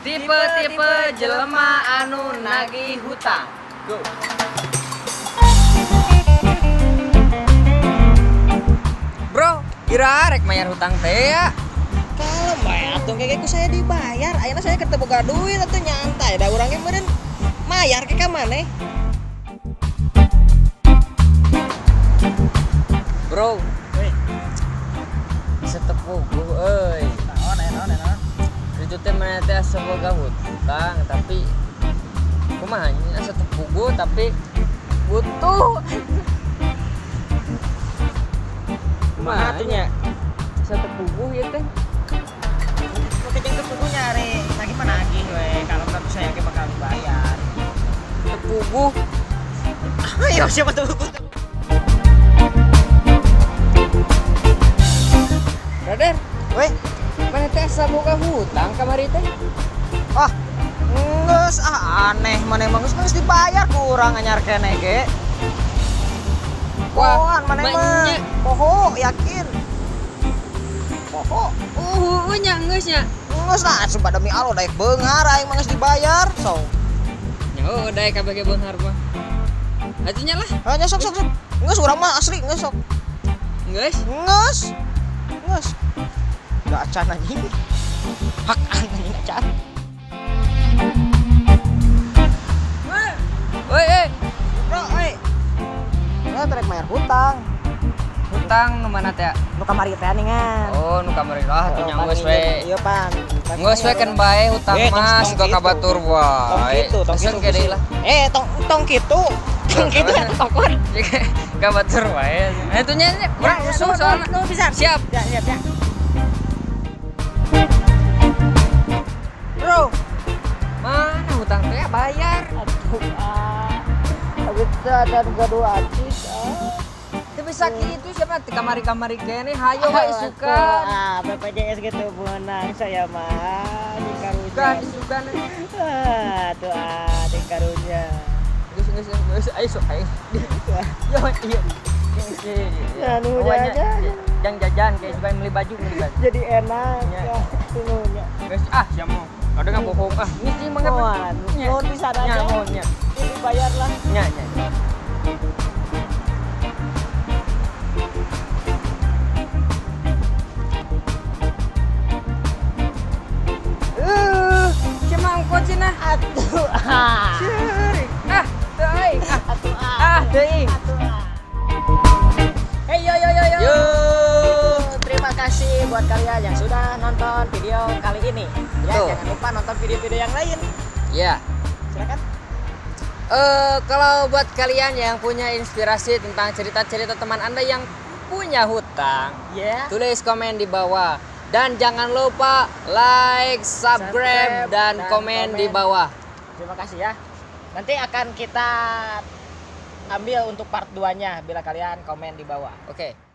Tipe-tipe jelema anu nagih hutang. Go. Bro, kira rek mayar hutang teh ya? Kalau mah atuh kayak ku saya dibayar, ayeuna saya keur teu boga duit atuh nyantai da urangnya meureun mayar ke ka maneh. Bro, bisa tepuguh euy. Naon aya naon aya naon? Itu teh mana teh asa boga hutang tapi kumaha nya asa tepuguh tapi butuh. Kumaha atuh nya? Asa tepuguh ieu teh. Mungkin jeung tepuguh nyari nagih mah nagih we, kalau menurut saya ge bakal dibayar. Tepuguh. Ayo siapa tepuguh? Brother, weh, mana teh asa boga hutang kamari teh? Ah, geus ah aneh maneh mah geus dibayar kurang anyar keneh ge. Wah, maneh mah poho yakin. Poho. Nya geus nya. Geus lah, sumpah demi Allah daek beunghar aing mah geus dibayar. So. Nya heuh daek kabeh ge beunghar mah. Atuh nya lah. Ah nya sok sok sok. Geus urang mah asli geus sok. Geus? Geus. Geus. Gak acan anjing. Hak anjing acan. Woi, eh. Bro, oi. Bro, trek bayar hutang. Hutang nu mana teh? Nu kamari teh ningan. Oh, nu kamari lah atuh nya geus we. Iya, pan. Geus we kan bae hutang mah siga ka batur wae. Tong kitu, tong kitu. Lah. Eh, tong tong kitu. Tong kitu eta tokon. Ka batur wae. Atuh nya urang rusuh soalna. Siap. Ya, siap ya. Bro, mana hutang teh bayar? Aduh, ah. Aku ada gaduh acis. Ah. Teu bisa kitu siapa teh kamari-kamari keneh hayo we isukan. Ah, BPJS gitu menang saya mah di karunya. Isukan. Ah, tuh ah di karunya. Geus geus geus ayo sok ayo. Yo iya. Anu jajan. Jang jajan kayak suka beli baju beli baju. Jadi enak ya tunggunya. Geus ah sia mau. Ada nggak bohong ah. Ini sih mangga. Mohon bisa aja. Nya. Ini bayar lah. Nya nya. Cuma ongkos cenah. Atuh ah. Ceurik. Ah, teu aing. Atuh ah. Ah, teuing. Atuh ah. Hey yo yo yo yo. Yo. Terima kasih buat kalian yang sudah nonton video kali ini. Ya, betul. Jangan lupa nonton video-video yang lain. Ya. Silakan. Kalau buat kalian yang punya inspirasi tentang cerita-cerita teman Anda yang punya hutang, yeah, tulis komen di bawah. Dan jangan lupa like, subscribe, dan komen di bawah. Terima kasih ya. Nanti akan kita ambil untuk part 2-nya bila kalian komen di bawah. Oke.